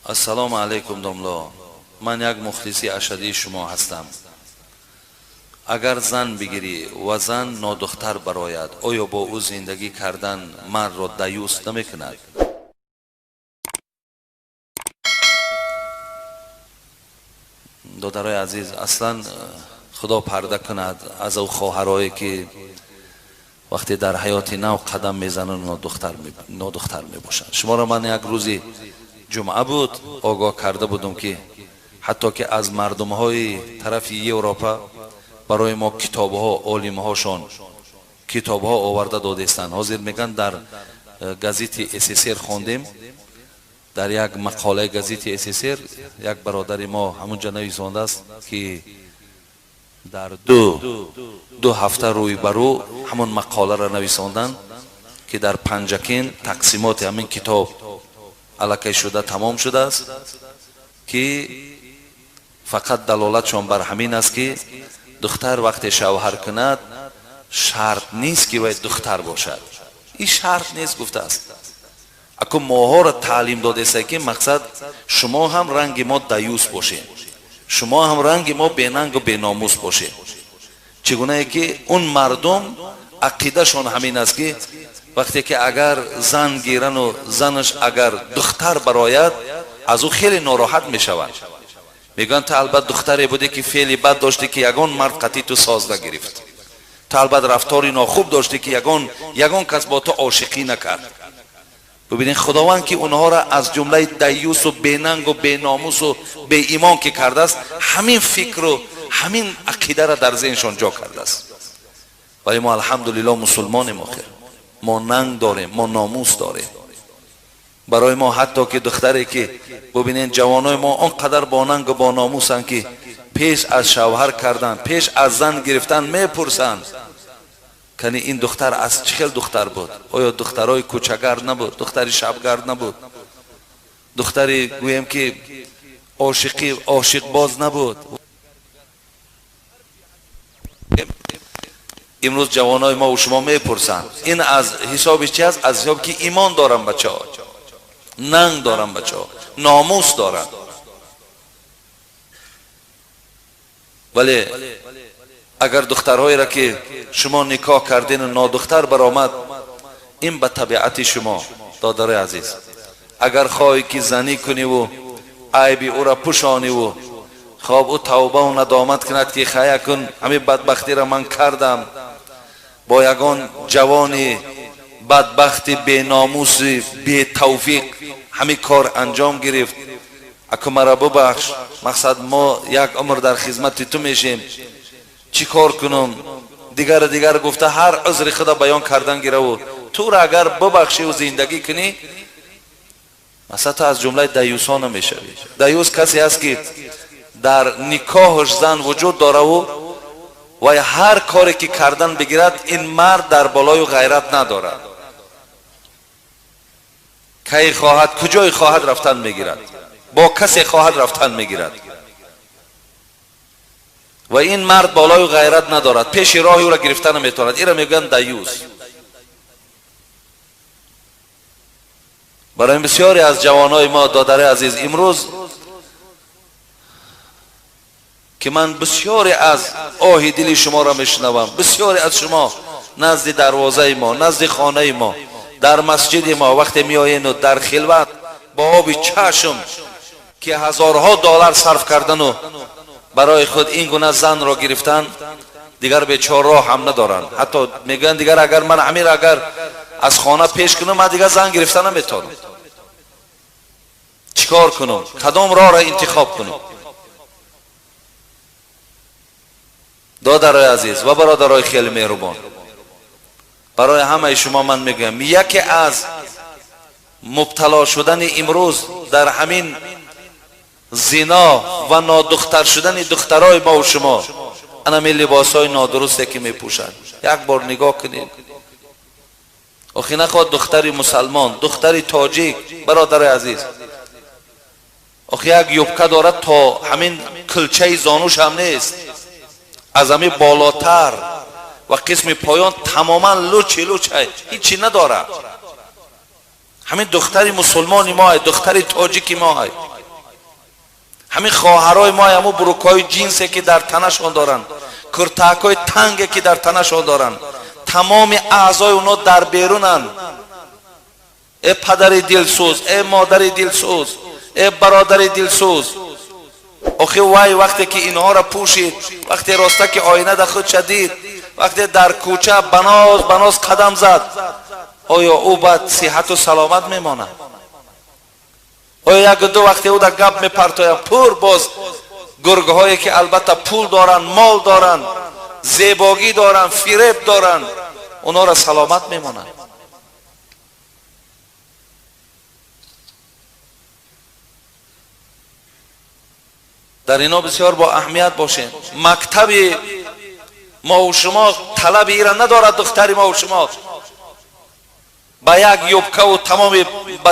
Ассалому алайкум, домло. Ман як мухлиси ашадии шумо ҳастам. Агар зан бигирӣ ва зан нодухтар барояд, оё бо ӯ зиндагӣ кардан мардро даюс намекунад? Додарои азиз, аслан худо парда кунад аз ӯ хоҳарое ки вақте дар ҳаёти нав қадам мезананд, нодухтар мебошанд. Шуморо ман як рӯзи ҷумъа буд огоҳ карда будум, ки ҳатто ки аз мардумҳои тарафи Европа барои мо китобҳо, олимҳошон китобҳо оварда додестанд. Ҳозир мегӯянд, дар газети СССР хондем, дар як мақолаи газети СССР як бародари мо ҳамунҷа нависондааст, ки дар ду ҳафта рӯй ба рӯ ҳамон мақоларо нависонданд, ки дар Панҷакент тақсимоти ҳамин китоб аллакай шуда тамом шудааст, ки фақат далолатшон бар ҳамин аст, ки духтар вақте шавҳар кунад, шарт нест, ки вай духтар бошад. Ин шарт нест, гуфтааст. Аку моҳоро таълим додеста, ки мақсад шумо ҳам ранги мо даюс бошед, шумо ҳам ранги мо бенангу беномус бошед. Чӣ гунае ки он мардум ақидашон ҳамин аст, ки вақте ки агар зан гирану занаш агар духтар барояд, аз ӯ хеле нороҳат мешаванд. Мегӯянд, ту албат духтаре будӣ, ки феъли бад доштӣ, ки ягон мард қатъи ту соз нагирифт. Ту албат рафтори нохуб доштӣ, ки ягон кас бо ту ошиқӣ накард. Бибинед, худованд ки онҳоро аз ҷумлаи даюсу бенангу беномусу беимон ки кардааст, ҳамин фикру ҳамин ақидаро дар зеҳншон ҷо кардааст. Вале мо, алҳамдулилло, мусулмонем. Охир мо нанг дорем, мо номус дорем. Барои мо ҳатто ки духтаре ки, бубинед, ҷавонои мо он қадар бо нангу бо номусанд, ки пеш аз шавҳар кардан, пеш аз зан гирифтан мепурсанд, кани ин духтар аз чӣ хел духтар буд? Оё духтарои кӯчагард набуд, духтари шабгард набуд, духтари, гӯем ки, ошиқӣ ошиқбоз набуд? Имрӯз ҷавонои мо шумо мепурсанд. Ин аз ҳисоби чи аст? Аз ҳисоби ки имон дорам, бачаҳо, нанг дорам, бачаҳо, номус дорам. Вале агар духтарҳоеро ки шумо никоҳ кардину нодухтар баромад, ин ба табиати шумо, додарои азиз. Агар хоҳӣ ки занӣ куниву айби ӯра пӯшониву хоб ӯ тавбаву надомат кунад, ки хая кун, ҳамин бадбахтиро ман кардам, бо ягон ҷавони бадбахти беномуси бетавфиқ ҳамин кор анҷом гирифт, аку мара бубахш, мақсад мо як умр дар хизмати ту мешем, чӣ кор кунам, дигар дигар гуфта, ҳар узри худа баён кардан гираву туро агар бубахшиву зиндагӣ кунӣ, масалан, ту аз ҷумлаи даюсҳо намешавӣ. Даюс касе аст, ки дар никоҳаш зан вуҷуд дораву вай ҳар коре ки кардан бигирад, ин мард дар болою ғайрат надорад. Кай хоҳад, куҷое хоҳад рафтан мегирад, бо касе хоҳад рафтан мегирад ва ин мард болою ғайрат надорад, пеши роҳи ӯро гирифта наметавонад. Инро мегӯянд даюс. Барои бисёре аз ҷавонои мо, додари азиз, имрӯз ки ман бисёре аз оҳи дили шуморо мешунавам, бисёре аз шумо назди дарвозаи мо, назди хонаи мо, дар масҷиди мо вақте меоену дар хилват бо оби чашм, ки ҳазорҳо доллар сарф кардану барои худ ин гуна занро гирифтан, дигар бечор роҳ ҳам надоранд. Ҳатто мегӯянд, дигар агар ман ҳамин агар аз хона пеш кунам, ман дигар зан гирифта наметавонам. Чӣ кор кунам? Кадом роҳро интихоб кунам? Додарои азиз ва бародарои хеле меҳрубон, барои ҳамаи шумо ман мегӯям, яке аз мубтало шудани имрӯз дар ҳамин зино ва нодухтар шудани духтарои мову шумо анами либосҳои нодурусте ки мепӯшанд. Як бор нигоҳ кунед. Охи нахоҳад духтари мусалмон, духтари тоҷик, бародари азиз, охи як юбка дорад, то ҳамин кулчаи зонуш ҳам нест, аз ҳамин болотар ва қисми поён тамоман лучи лучай, ҳичи надорад. Ҳамин духтари мусулмони мо, духтари тоҷики мо. Ҳамин хоҳарои мо, ҳамун брюкҳои ҷинсе, ки дар танашон доранд, куртакҳои танге, ки дар танашон доранд, тамоми аъзои онҳо дар берунанд. Э падари дилсӯз, э модари дилсӯз, э бародари дилсӯз, охи вай вақте ки инҳоро пӯшид, вақте роста ки оина дар худша дид, вақте дар кӯча баноз баноз қадам зад, оё ӯ баъд сиҳату саломат мемонад? Оё як ду вақте ӯ дар гап мепартояд, пур боз гургҳое, ки албатта пул доранд, мол доранд, зебогӣ доранд, фиреб доранд, онҳоро саломат мемонанд? Дар ино бисёр бо аҳамият бошем. Мактаби мову шумо талаби ира надорад. Духтари мову шумо ба як юбкаву тамоми бадан.